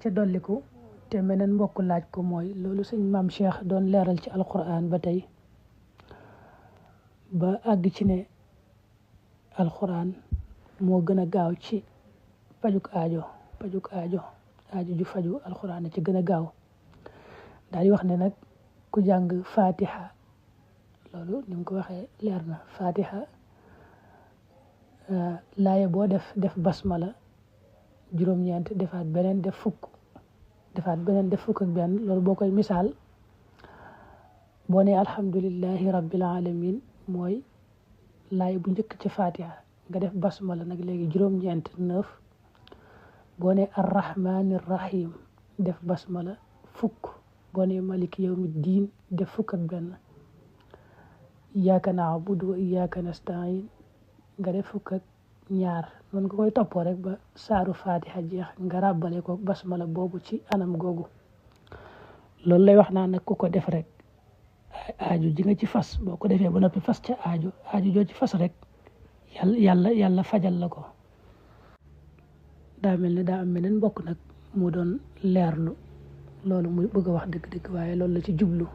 ca dolliku te meneen mbokk laaj ko mooy loolu sëñ maam Cheikh doon leeral ci alquran ba tey ba àgg ci ne alquran moo gën a gaaw ci pajuk aajo ju faju alquran a ci gën a gaaw daal di wax ne nag ku jàng fatiha loolu ni mu ko waxee leer na fatiha laaye boo def basmala juróom-ñeent defaat beneen def fukk ak benn loolu boo koy misaal boo ne alhamdulillahi rabbil alamin mooy laaye bu njëkk ci fatiha nga def basmala nag léegi juróom-ñeent 9 boo ne arrahmanir rahim def basmala fukk boo ne maliki yawmi diin def fukk ak benn iyyaka na'budu wa iyyaka nasta'in nga def fukk ak ñaar noonu nga koy toppoo rek ba saaru fatiha jeex nga ràbbale ko basmala boobu ci anam googu loolu lay wax naa nag ku ko def rek aaju ji nga ci fas boo ko defee ba noppi fas ca aaju joo ci fas rek yàlla fajal la ko daa mel ne daa am meneen mbokk nag mu doon leerlu loolu muy bëgg a wax dëgg-dëgg waaye loolu la ci jublu